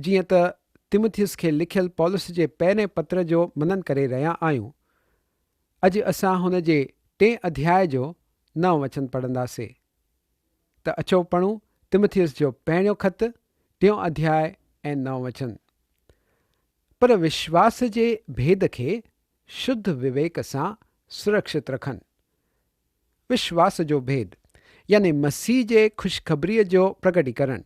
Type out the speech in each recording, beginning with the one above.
جيئن ته تيمٿيس کي لکيل پولس جي پهرين پتر جو منن ڪري رهيا آهيون. اڄ اسان هن جي ٽئين اڌياء جو نئون وچن پڙهنداسي. ته اچو پڙهون تيمٿيس جو پهريون خط، ٽيون اڌياء ۽ نئون وچن. پر وشواس جي ڀيد کي شڌ وويڪ سان سرڪشت رکن. وشواس جو ڀيد، يعني مسيح جي خوشخبريء جو پرگٽيڪرڻ.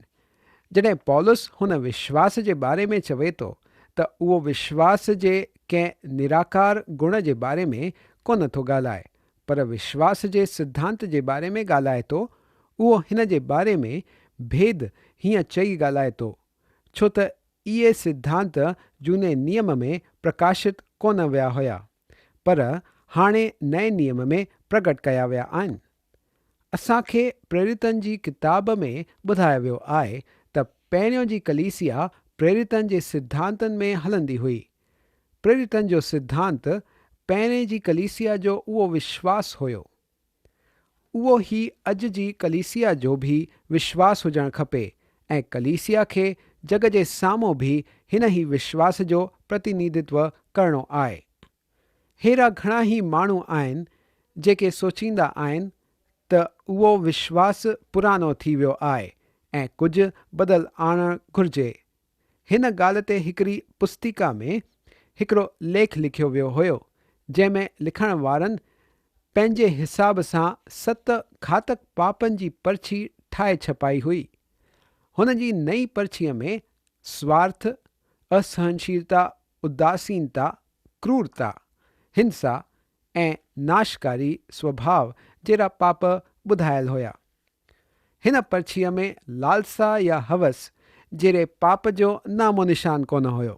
جڏهن پولس هن وشواس جي باري ۾ چوي ٿو ته اهو وشواس جي ڪنهن نراڪار گڻ جي باري ۾ ڪونه ٿو ڳالهائي، پر وشواس جي سڌانت جي باري ۾ ڳالهائي ٿو، اهو هن جي باري ۾ ڀيد هيئن چئي ڳالهائي ٿو، ڇو ته اهي سڌانت جهوني نيم ۾ پرڪاشت ڪونه ويا هيا، پر هاڻي نئين نيم ۾ پرگٽ ڪيا ويا آهن. اسان کي پريريتن جي ڪتاب ۾ ٻڌايو ويو آهي ته پهريون جي ڪليسيا پريريتن جي سڌانتن ۾ هلندي هئي. پريريتن جو سڌانت پهرين جي ڪليسيا جو اهو وشواس هيو. اهو ئي اڄ جي ڪليسيا جو به وشواس هجڻ کپي ۽ ڪليسيا کي جڳ جي سامهون به هن ئي وشواس جو پرتينيڌتو ڪرڻو آهي. ههڙا گهڻا ئي ماڻهو آهن جيڪي سوچيندا آهن ته اهو وشواس پراڻو ٿي ويو آهي ۽ ڪجهه بدل آڻڻ گهرجي. هن ڳالهه تي هڪڙي پستيڪا ۾ هڪڙو ليک لکيو ويو هيو، جنهن ۾ لکڻ وارن پنهنجي حساب سان ست گهاتڪ پاپن جي پرچي ٺاهي ڇپائي هئي. هن جي نئين پرچيء ۾ سوارٿ، اسهنشيلتا، اداسينتا، ڪرورتا، هنسا ۽ ناشڪاري سوڀاء جهڙا پاپ ٻڌايل هيا. هن پرچيء ۾ لالسا يا هوس جهڙي پاپ جو نام و نشان ڪونه هيو.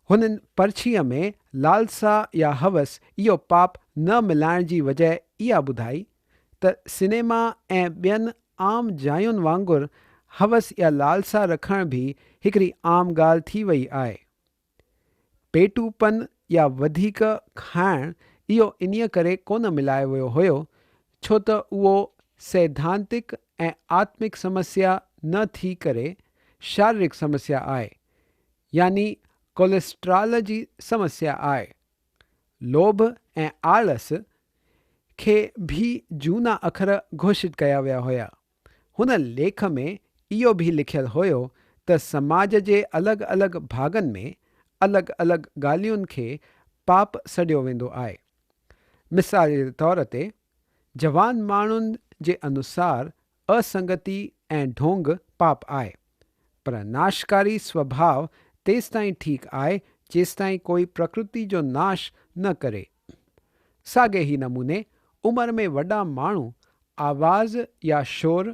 هن پرچيء ۾ لالسا يا هوس اهو پاپ نه ملائڻ جي وجهه اها ٻڌائي ته سئنيما ۽ ٻين عام جاين وانگر هوس يا لالسا رکڻ به هڪڙي عام ڳالهه ٿي وئي آهي. پيٽوپن يا وڌيڪ کائڻ اهو انهيء ڪري ڪونه ملايو ويو هيو ڇو ته اهو سيڌانتڪ ۽ آتمڪ سمسيا نه ٿي ڪري شاريرڪ سمسيا آهي يعني ڪوليسٽرال جي سمسيا آهي. لوڀ ۽ آلس کي به جهونا اکر گهوشت ڪيا ويا هيا. هن ليک ۾ اهو به لکيل هيو ته سماج جي الڳ الڳ ڀاڳن ۾ الڳ الڳ ڳالهين کي پاپ سڏيو ويندو آهي. مثال جي طور تي جوان ماڻهن جي انوسار اسنگتي ۽ ڍونگ پاپ آهي. پر ناشڪاري سوڀاء تيستائين ٺيڪ آهي جيستائين ڪوئي پرڪرتي جو ناش نه ڪري. ساڳئي ئي نموني عمر ۾ وڏا ماڻهو آواز يا شور،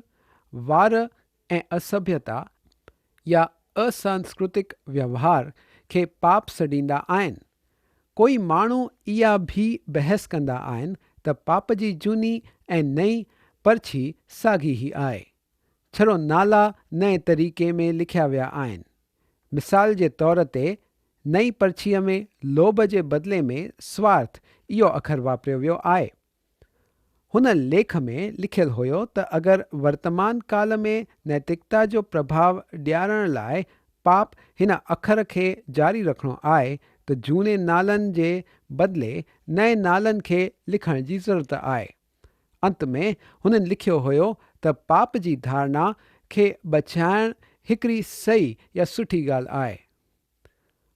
وار ۽ اسڀيتا يا اسانسڪرتڪ ويوهار کي پاپ سڏيندا آهن. ڪوئي ماڻهو اها به بحث ڪندا آهن ته پاپ جي جهوني ۽ نئين پرچي ساڳي ئي آهي. ڇڙو نالا نئين طريقي ۾ لکيا ويا آهن. مثال جي طور تي نئين پرچيء ۾ لوڀ جي بدلي ۾ سوارٿ اهو اکر واپريو ويو آهي. هن ليک ۾ لکيل هيو ته اگر ورتمان ڪال ۾ نيتڪتا جو پرڀاء ڏيارڻ لاء پاپ هن اکر کي جاري رکڻو آهي ته جهوني نالن جي بدلي نئين نالن کي لکڻ جي ضرورت آهي. انت ۾ هنن لکيو هيو ته پاپ جي ڌارڻا کي بچائڻ هڪڙي صحيح يا سٺي ڳالهه آهي.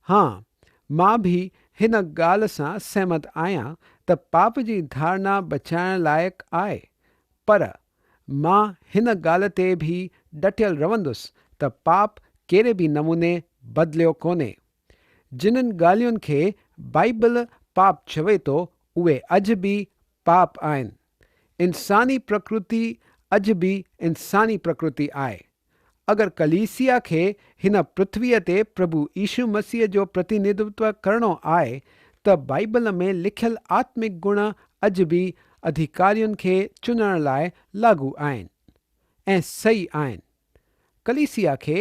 ها، مان به هن ڳالهه سان سهمت آهيان ته پاپ جي ڌارڻا بچائڻ لائق آهي، پر مان هن ڳالهه تي به ڊٽيل رهندس ته پاپ ڪهڙي به نموني بدليو ڪونهي. جنھن ڳالھين کي بائيبل پاپ چوي ٿو اھي اڄ به پاپ آھن. انساني پرڪرتي اڄ به انساني پرڪرتي آھي. اگر ڪليسيا کي ھن پرٿويء تي پرڀو يسوع مسيح جو پرتينڌتو ڪرڻو آھي ته بائيبل ۾ لکيل آتمڪ گڻ اڄ به اڌيڪارين کي چنڻ لاء لاڳو آھن ۽ صحيح آھن. ڪليسيا کي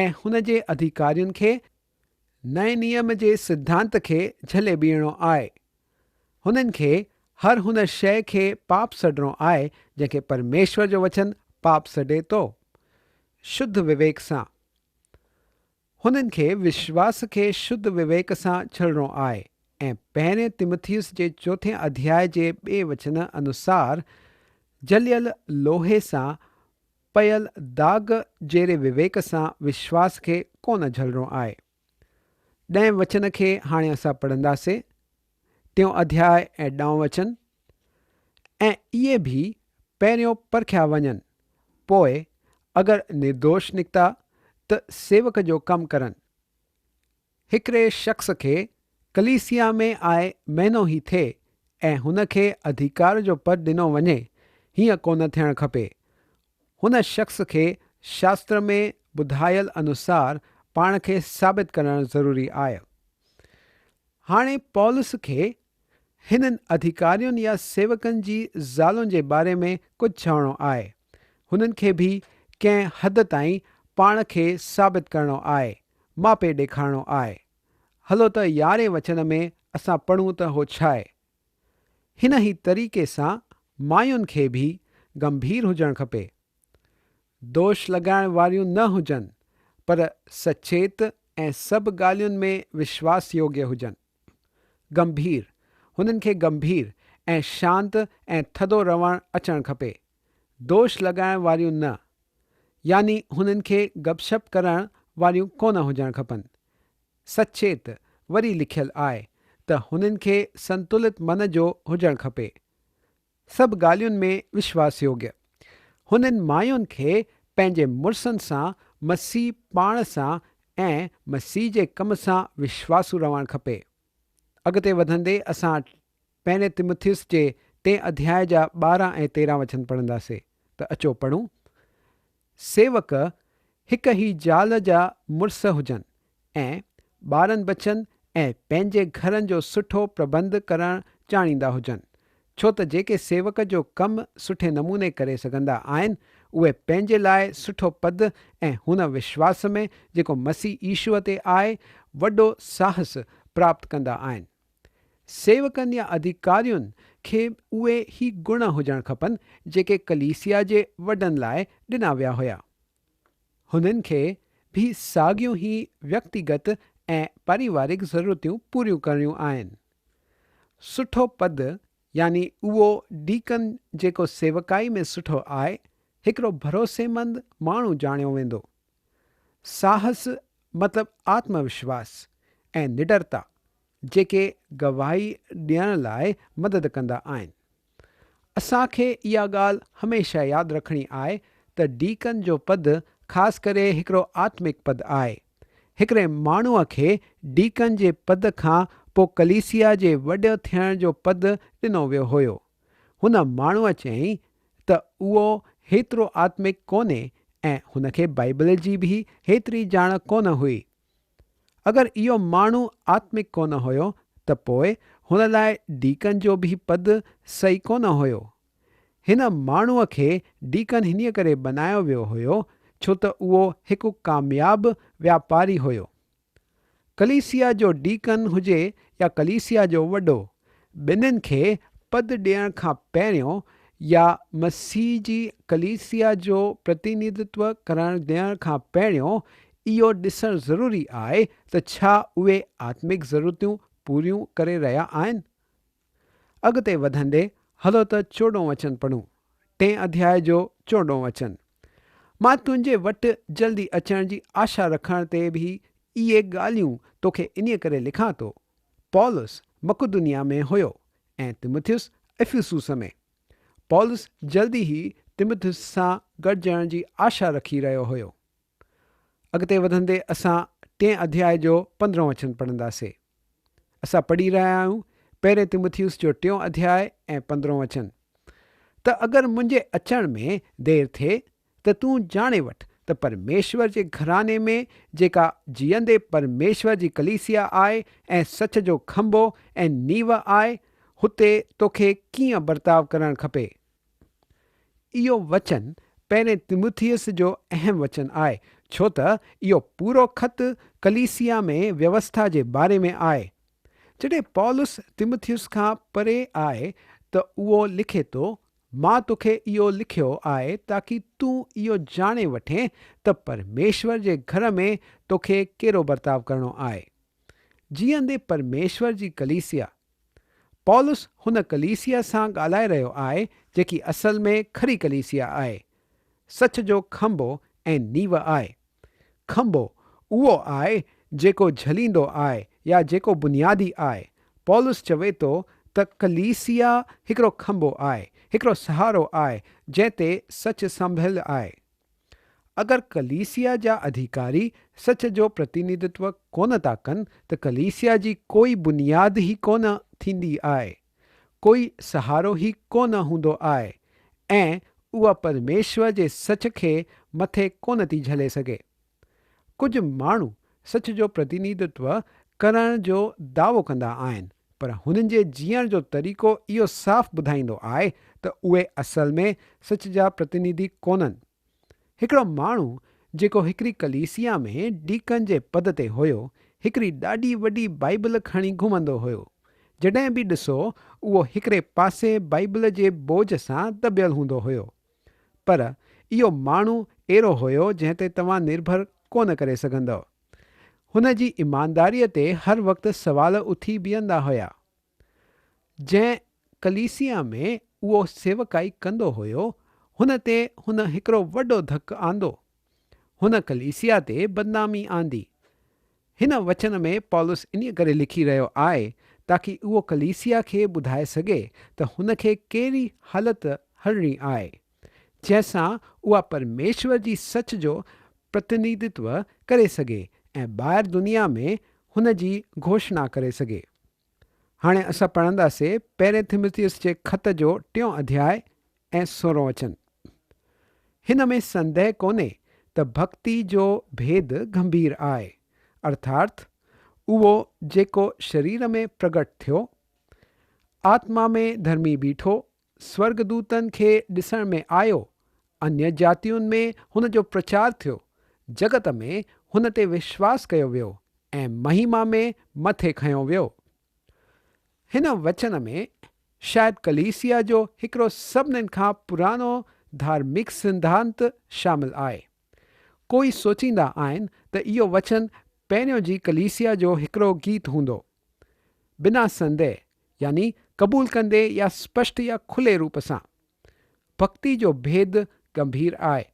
۽ هن جي اڌيڪارين کي نئين نيم جي سڌانت کي جهلي بيهڻو آهي. هنن کي هر هن شيء کي پاپ سڏڻو آهي جنهن کي پرميشور جو وچن پاپ سڏي ٿو. شڌ وويڪ سان. هنن کي وشواس کي شڌ وويڪ سان جهلڻو آهي ۽ پهرين تيمٿيس جي چوٿين اڌياء جي ٻئي وچن انوسار جليل لوهي سان پيل داغ جهڙي وويڪ سان وشواس کي ڪونه جهلڻو آهي. ڏهين وچن کي هاڻي اسان پڙهنداسين، ٽيون اڌياء ۽ ڏهون وچن، ۽ اهي به پهريون پرکيا وڃن، پوء اگر نردوش نڪتا ته سيوڪ جو ڪم ڪرن. هڪڙي شخص کي ڪليسيا ۾ آئي مهينو ئي ٿئي ۽ هن کي اڌيڪار جو پد ڏنو وڃي، هيئن ڪونه ٿيڻ کپي. هن شخص کي شاستر ۾ ٻڌايل انوسار پاڻ کي ثابت ڪرڻ ضروري آهي. هاڻي پولس کي هنن اڌيڪارين يا سيوڪن جي زالن جي باري ۾ ڪجهه چوڻو آهي. هنن کي به ڪنهن حد تائين پاڻ کي ثابت ڪرڻو آهي، ماپي ڏيکارڻو آهي. هلو ته يارهين وچن ۾ اسان پڙهون ته هو ڇاهي. هن ئي طريقي سان ماين کي به گنڀير هجڻ کپي. دوش لڳائڻ واريون نه هجن، پر سچيت ۽ سڀ ڳالهين ۾ وشواس يوگيه هجن. گنڀير، هنن کي گنڀير ۽ شانت ۽ ٿڌو رهڻ اچڻ کپي. دوش لڳائڻ واريون نه. يعني هنن کي گپ شپ ڪرڻ واريون ڪونه هجڻ کپن. سچيت وري لکيل آهي ته هنن کي سنتلت من جو هجڻ کپي. سڀ ڳالهين ۾ وشواس يوگيه. هنن ماين کي پنهنجي مڙسن سان، مسيح پاڻ سان ۽ مسيح جي ڪم سان وشواسو رهڻ کپي. اڳتي وڌندي اسان پهرين تيمٿيس جي ٽئين اڌياء جا 12 ۽ 13 وچن پڙهنداسي ته اچو پڙهون. سيوڪ هڪ ئي زال جا مڙس هجن ۽ ٻارن ٻچن ۽ پنهنجي گهرن جو سٺو پرٻنڌ ڪرڻ ڄاڻيندا هجن، ڇو ته جيڪي سيوڪ جو ڪم سٺي نموني ڪري سگهندا آهن، اهي پنهنجي لاء سٺو پد ۽ هن وشواس ۾ جيڪو مسيح يشوع تي آهي، وڏو ساهس پراپت ڪندا آهن. سيوڪن يا اڌيڪارين کي اهي ئي گڻ هجڻ کپن جيڪي ڪليسيا جي وڏن لاء ڏنا ويا هيا. هنن کي به ساڳيون ئي ويڪتيگت ۽ پاريوارڪ ضرورتون پوريون ڪرڻيون آهن. سٺو پد يعني اهو ڊيڪن جيڪو سيوڪائي ۾ سٺو آهي، هڪڙو ڀروسيمند ماڻهو ڄاڻيو ويندو. ساهس مطلب آتم وشواس ۽ نڊرتا جيڪي گواهي ڏيڻ لاء مدد ڪندا آهن. اسان کي اها ڳالهه هميشه ياد رکڻي آهي ته ڊيڪن جو پد خاص ڪري هڪڙو آتمڪ پد آهي. هڪڙي ماڻهوء کي ڊيڪن جي پد کان پو ڪليسيا جي وڏي ٿيڻ جو پد ڏنو ويو هيو. هن ماڻهوء چيائين ته اهو هيترو آتمڪ ڪونهي ۽ هن کي بائيبل جي به هيتري ڄاڻ ڪونه هئي. اگر اهو ماڻهو آتمڪ ڪونه هيو ته پوء هن لاء ڊيڪن جو به پد صحيح ڪونه هيو. هن ماڻهوء کي ڊيڪن انهيء ڪري بنايو ويو هيو ڇو ته اهو هڪ ڪامياب واپاري هيو. ڪليسيا جو ڊيڪن هجي يا ڪليسيا جو وڏو، ٻنهين کي پد ڏيڻ کان پهريون يا مسيح جي ڪليسيا جو پرتينڌتو ڪرڻ ڏيڻ کان پهريون اهو ڏسڻ ضروري آهي ته ڇا اهي آتمڪ ضرورتون پوريون ڪري رهيا آهن. اڳتي وڌندي هلو ته چوڏهون وچن پڙهون، ٽئين اڌياء جو چوڏهون وچن. مان تنهنجي وٽ جلدي اچڻ جي آشا رکڻ تي به اهي ڳالهيون توکي انهيء ڪري لکان ٿو. پولس مڪدنيا ۾ هيو ۽ تيمٿيس افسوس ۾. پولس جلدي ئي تيمٿيس سان گڏجڻ جي آشا رکي رهيو هيو. اڳتي وڌندي اسان ٽئين اڌياء جو پندرهون وچن پڙهنداسي. اسان پڙهي رهيا آهيون پهرين تيمٿيوس جو ٽيون اڌياء ۽ پندرهون وچن ته اگر منهنجي اچڻ ۾ دير ٿئي ته تون ڄاڻي وٺ ته پرميشور جي گهراڻي ۾ جيڪا جيئندي پرميشور جي ڪليسيا آهي ۽ سچ جو کنڀو ۽ نيو آهي هتي توکي ڪيئن برتاء ڪرڻ کپي. اهو وچن پهرين تيمٿيس جو اهم وچن آهي، ڇو ته اهو پورو خط ڪليسيا ۾ ويوسٿا جي باري ۾ آهي. جڏهن پولس تيمٿيس کان پري آهي ته اهو لکي ٿو، مان توکي اهو لکيو آهي تاڪي تون اهو ڄاڻي وٺين ته پرميشور جي گهر ۾ توکي ڪهڙو برتاء ڪرڻو آهي. جيئندي پرميشور جي ڪليسيا. پولس هن ڪليسيا سان ڳالهائي رهيو آهي جيڪي اصل ۾ کري ڪليسيا آهي. سچ جو کنڀو ۽ نيو آهي. کنڀو اهو آهي جيڪو جهليندو آهي يا جيڪو بنيادي آهي. پولس چوي ٿو ته ڪليسيا هڪڙو کنڀو آهي، هڪڙو سهارو آهي جنهن تي سچ سنڀيل آهي. اگر ڪليسيا جا اڌيڪاري سچ جو پرتينڌتو ڪونه ٿا ڪن ته ڪليسيا جي ڪوئي بنياد ئي ڪونه ٿيندي آهي، ڪوئي سهارو ئي ڪونه هوندو آهي ۽ اها پرميشور جي سچ کي مٿي ڪونه ٿي جهلي سگهي. ڪجهه ماڻهو سچ جو پرتينڌتو ڪرڻ جو دعوو ڪندا آهن پر هنن جي جيئڻ جو طريقو اهو صاف ٻڌائيندو آهي ته اهي اصل ۾ سچ جا پرتينڌي ڪونهن. هڪڙو ماڻهو جيڪو هڪڙي ڪليسيا ۾ ڊيڪن جي پد تي هيو، هڪڙي ڏاڍي وڏي بائيبل کڻي گهمندو هيو. جڏهن به ڏسو اهو هڪڙي پاسي بائيبل جي بوجهه سان دٻيل هوندو هيو. پر اهو ماڻهو اهڙو هيو جنهن تي توهان نرڀر ڪونه ڪري سگهندؤ. هن جي ايمانداريء تي هر وقت سوال اٿي بيهندا هيا. جنهن ڪليسيا ۾ اهو سيوڪائي ڪندو هيو، هن تي هن هڪڙو وڏو ڌڪ آندو. هن ڪليسيا تي بدنامي آندي. هن وچن ۾ پولس انهيء ڪري لکي رهيو آهي تاڪي اهو ڪليسيا کي ٻڌائي سگهي ته هن کي ڪهڙي هلت هلڻي آهي، جنهن سان اها پرميشور جي سچ جو پرتنيڌتو ڪري سگهي ۽ ٻاهر دنيا ۾ هن جي گهوشڻا ڪري سگهي. هاڻي اسان پڙهنداسي پهرين تيمٿيس جي خط جو ٽيون اڌياء ۽ سورهون وچن. هن ۾ سنديهه ڪونهي ته ڀڳتي جو ڀيد گنڀير آهي، ارٿارٿ اهو جيڪو شرير ۾ پرگٽ ٿيو، آتما ۾ ڌرمي بيٺو، سورڳدوتن کي ڏسڻ ۾ آيو، انيه جاتين ۾ هن جو پرچار ٿيو، جڳت ۾ هن تي وشواس ڪيو ويو ۽ مهيما ۾ مٿي کنيو ويو. هن وچن ۾ شايد ڪليسيا جو هڪڙو سڀنين کان پراڻو ڌارمڪ سڌانت شامل آهي. ڪوئي سوچيندا آهن ته اهو وچن پهريون جي ڪليسيا جو هڪڙو گيت هوندو. بنا سنديهه يعني قبول ڪندي يا سپشٽ يا کلي روپ سان. ڀڳتي جو ڀيد گنڀير آهي.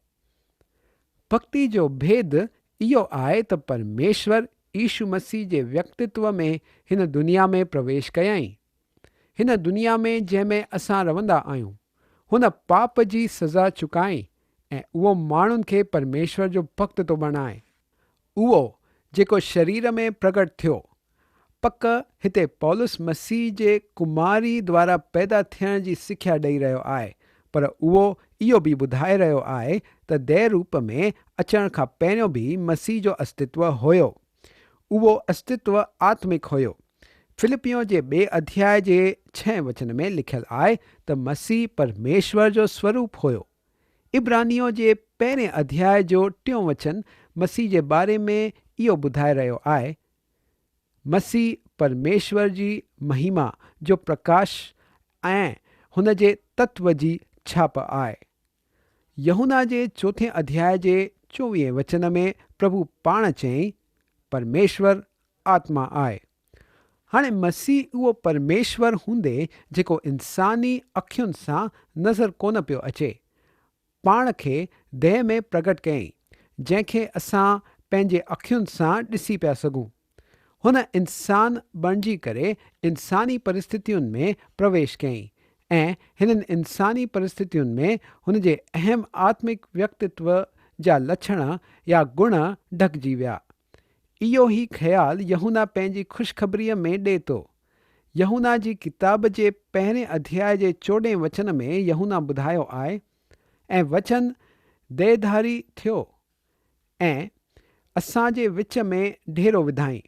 ڀڳتي جو ڀيد اهو آهي ته پرميشور يشو مسيح جي ويڪتتو ۾ هن دنيا ۾ پرويش ڪيائين. هن دنيا ۾ جنهن ۾ اسان روندا آهيون. هن پاپ جي سزا چڪائي ۽ اهو ماڻهن کي پرميشور جو ڀڳت ٿو بڻائي. اهو جيڪو شرير ۾ پرگٽ ٿيو. پڪ هتي پولس مسيح جي ڪماري دوارا پيدا ٿيڻ جي سکيا ڏئي رهيو آهي، پر اهو اهو به ٻڌائي رهيو آهي ته ديهه روپ ۾ اچڻ کان پهريون به مسيح جو استتو هيو. اهو استتو آتمڪ هيو. فلپيون جي ٻئي اڌياء جي ڇهين وچن ۾ لکيل آهي ته مسيح پرميشور جو سوروپ هيو. عبرانيون جي پهرين اڌياء جو ٽيون وچن مسيح جي باري ۾ اهو ٻڌائي رهيو آهي، مسيح پرميشور جي مهيما جو پرڪاش ۽ هن جي تتو جي ڇاپ آهي. يوحنا جي چوٿين اڌياء جي چوويهين وچن ۾ پرڀو پاڻ چيائين، پرميشور آتما آهي. هاڻي مسيح اهو پرميشور هوندي جيڪو انساني اکين سان نظر ڪونه پيو اچي، پاڻ کي ديهه ۾ پرگٽ ڪيائين، جنهن کي اسان پنهنجي اکين سان ڏسي پيا سگهون. هن انسان بڻجي ڪري انساني پرسٿتين ۾ پرويش ڪيائين ۽ هنن انساني پرسٿتين ۾ هن جي اهم آتمڪ ويڪتتو جا لڇڻ يا گڻ ڍڪجي ويا. اهو ئي خيال يوحنا پنهنجي خوشخبريء ۾ ڏئي ٿو. يوحنا جي ڪتاب جي پهرين اڌياء جي چوڏهين وچن ۾ يوحنا ٻڌايو آهي، ۽ وچن ديهڌاري ٿيو ۽ اسان جي وچ ۾ ڍيرو وڌائين.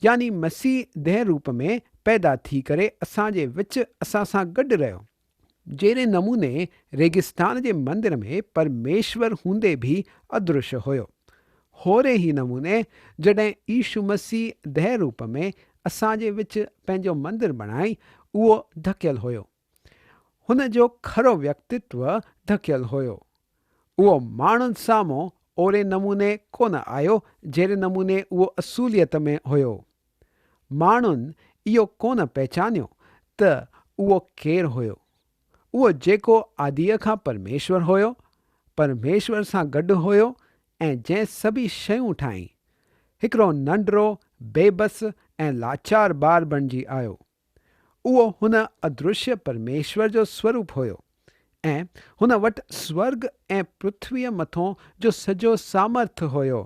يعني مسيح ديهه روپ ۾ پيدا ٿي ڪري اسان جي وچ اسان سان گڏ رهيو. جهڙي نموني ريگستان جي مندر ۾ پرميشور هوندي به ادرش هيو، هوري ئي نموني جڏهن يشو مسيح ديهه روپ ۾ اسان جي وچ پنهنجو مندر بڻائي، اهو ڍڪيل هيو. هن جو کرو ويڪتتو ڍڪيل هيو. اهو ماڻهن سامهون اهڙي نموني ڪونه آيو جهڙي نموني اهو اصوليت ۾ هيو. ماڻهن اهو ڪونه پهچانيو ته اهو ڪير هيو. اهو جيڪو آديء کان پرميشور هيو، پرميشور سان گڏ هيو ۽ جنهن سڀئي شيون ٺاهين، هڪڙو ننڍڙو، بيبس ۽ لاچار ٻار بڻجي آيو. اهو هن ادرشيه پرميشور جو سوروپ هيو ۽ هن وٽ سورڳ ۽ پرٿويء مٿون جو سڄو سامرٿ هيو،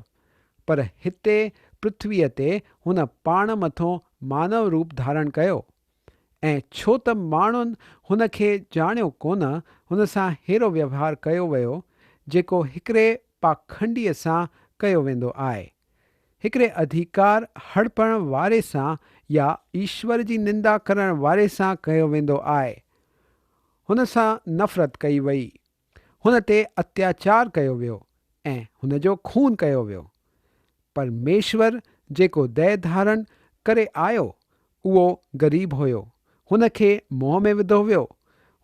پر هتي پرٿويء تي هن پاڻ مٿون مانو روپ ڌارڻ ڪيو ۽ ڇو ته ماڻهن هن کي ڄاڻيو ڪونه، هن سان ههڙو ويوهار ڪيو ويو، جيڪو هڪڙي پاکنڊيء سان ڪيو ويندو آهي. هڪڙي اڌيڪار هڙپڻ واري سان يا ايشور جي نندا ڪرڻ واري سان ڪيو ويندو آهي. هن سان نفرت ڪئي وئي. هن تي اتياچار ڪيو ويو ۽ هن جو خون ڪيو ويو. پرميشور جيڪو ديهه ڌارڻ ڪري آيو، اهو غريب هيو. هن کي موهه ۾ وڌو ويو.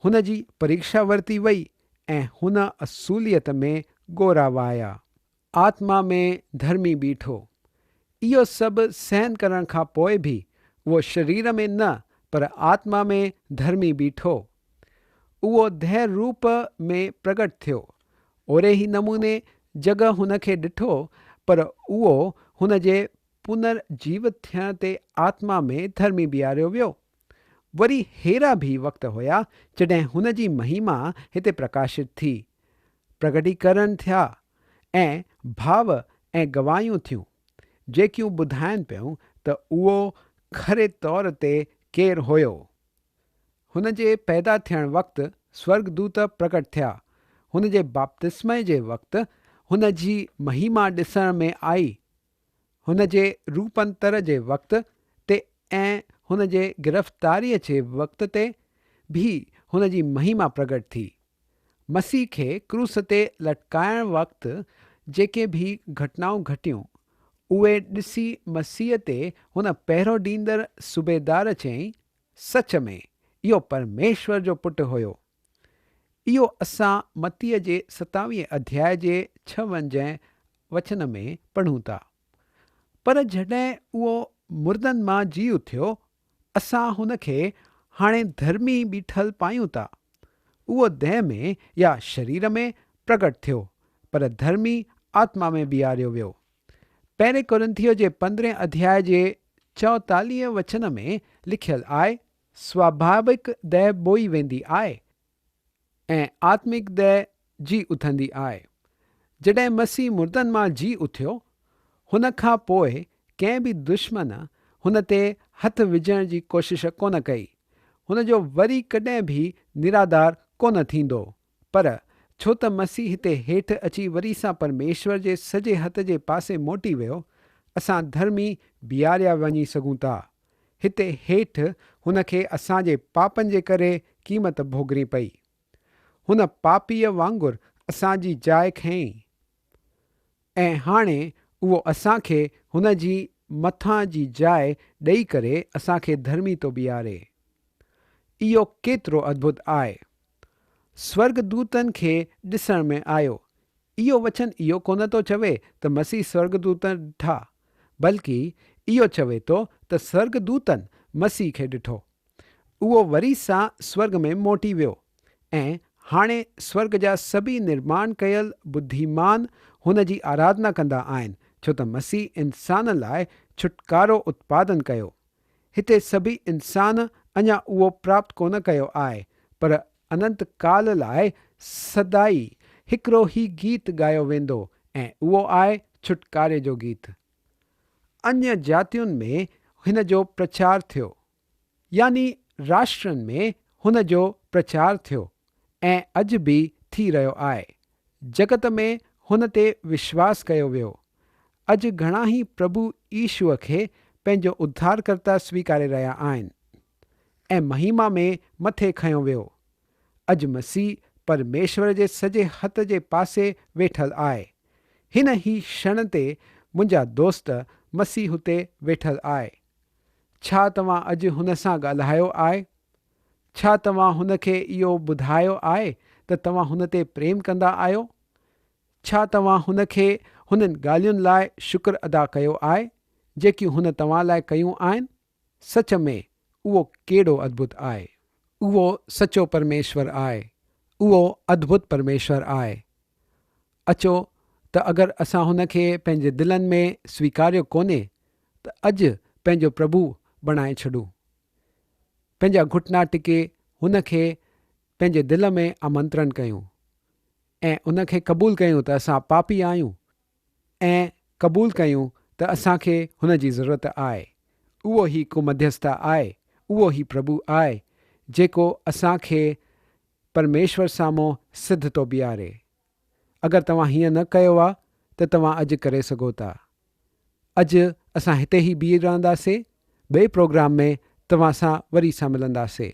هن جي پريکشا ورتي وئي ۽ هن اصوليت ۾ ڳورا وهايا. آتما ۾ ڌرمي بيٺو. اهو سڀ سهن ڪرڻ کان پوء به اهو شرير ۾ نه پر آتما ۾ ڌرمي بيٺو. اهو ديهه روپ ۾ پرگٽ ٿيو. اهڙي ئي نموني جڳ هن کي ڏٺو پر اهو هن جي پنر جيوت ٿيڻ تي آتما ۾ ڌرمي بيهاريو ويو. وري ههڙا به وقت هيا جڏهن هن جي مهيما هتي پرڪاشت ٿي. پرگٽيڪرڻ ٿيا ۽ ڀاو ۽ گواهيون ٿيون، جيڪيون ٻڌائن پيون ته اهو کري طور تي ڪير هيو. هن جي پيدا ٿيڻ وقت سورڳدوت پرگٽ ٿيا، هن جي بپتسمي جي وقت هن جي مهيما ڏسڻ ۾ آئي، هن جي روپانتر جي وقت تي ۽ هن جي گرفتاريء جي وقت تي به هن جي مهيما پرگٽ ٿي. مسيح کي ڪروس تي لٽڪائڻ وقت جيڪي به گهٽنائون گهٽيون، اهي ڏسي مسيح تي هن پهرو ڏيندڙ صوبيدار چيائين، سچ ۾ اهو پرميشور جو پٽ هيو. اهو اسان متيء جي ستاويهين اڌياء جي ڇهونجهين وچن ۾ پڙهون ٿا. پر جڏهن اهو مردن مان جي اٿيو، اسان هن کي هاڻي ڌرمي بيٺل پايون ٿا. اهو ديهه ۾ يا شرير ۾ پرگٽ ٿيو، پر ڌرمي آتما ۾ بيهاريو ويو. پهرين ڪورنٿيو جي پندرهين اڌياء جي 44 وچن ۾ لکيل آهي، سواڀاوڪ ديهه ٻوئي ويندي آهي، ۽ آتمڪ ديهه جي اٿندي آهي. جڏهن مسيح مردن مان جي اٿيو، هن کان پوء ڪنهن به دشمن هن تي هٿ وجهڻ جي ڪوشش ڪونه ڪئي. هن جو وري ڪڏهن به نرادار ڪونه ٿيندو. پر ڇو ته مسيح هتي هيٺ اچي وري سان پرميشور جي سڄي هٿ جي پاسي موٽي ويو، اسان ڌرمي بيهاريا وڃي سگهون ٿا. هتي هيٺ هن کي اسان جي پاپن جي ڪري قيمت ڀوڳڻي پئي. هن پاپيء وانگر اسان جي جاء کنئي ۽ هاڻي اهو اسان کي هن جي مٿان جي جاء ڏئي ڪري اسان کي ڌرمي ٿو بيهاري. اهو ڪيترو ادڀت آهي! سورڳدوتن کي ڏسڻ ۾ آيو. اهو وچن اهو ڪونه ٿو چوي ته مسيح سورڳدوت ڏٺا، بلڪ اهو چوي ٿو ته سورڳدوتن مسيح کي ڏٺو. اهو وري سان سورڳ ۾ موٽي ويو ۽ هاڻي سورڳ جا سڀيئي نرماڻ ڪيل ٻڌيمان هن جي آراڌنا ڪندا آهن، ڇو ته مسيح انسان لاء ڇوٽڪارو اتپادن ڪيو. هتي سڀيئي انسان اڃا اهو پراپت ڪونه ڪيو آهي، پر اننت ڪال لاء سدائي هڪڙو ئي گيت ڳايو ويندو ۽ اهو آهي ڇوٽڪاري جو گيت. انيه جاتين ۾ هن جو پرچار ٿيو، يعني راشٽرن ۾ هن جو پرچار ٿيو ۽ اڄ به ٿي رهيو آهي. جڳت ۾ هن تي وشواس ڪيو ويو. اڄ گهڻا ئي پرڀو يشوع کي پنهنجو اڌارڪرتا سويڪاري رهيا آهن ۽ مهيما ۾ مٿي کنيو ويو. اڄ مسيح پرميشور جي سڄي هٿ جي پاسي ويٺل آهي. هن ئي ڪشڻ تي منهنجا دوست مسيح هتي ويٺل آهي. ڇا توهان اڄ هن سان ڳالهايو آهي؟ ڇا توهان هن کي اهو ٻڌايو آهي ته توهان هن تي پريم ڪندا آهيو؟ ڇا توهان هن کي هنن ڳالهين لاء شڪر ادا ڪيو آهي، جيڪيون هن توهان لاء ڪيون آهن؟ سچ ۾ اهو ڪيڏو ادڀت آهي! اهو سچو پرميشور آهي. اهو ادڀت پرميشور آهي. اچو ته اگر اسان هن کي پنهنجي دلن ۾ سويڪاريو ڪونهي ته اڄ پنهنجو پرڀو بڻائي ڇڏون. پنهنجا گهٽنا ٽڪي هن کي پنهنجي دل ۾ آمنترڻ ڪيون ۽ ان کي قبول ڪيون ته اسان پاپي آهيون ۽ قبول ڪيون ته اسان کي هن جي ضرورت آهي. اهو ئي ڪو مڌيسٿ آهي، اهو ئي پرڀو آهي، جيڪو اسان کي پرميشور سامهون سڌ ٿو بيهاري. اگر توهان هيئن نه ڪيو آ ته توهان اڄ ڪري سگهو ٿا. اڄ اسان هتي ئي بيهي رهنداسي، ٻئي پروگرام ۾ توهان سان وري سان ملنداسي.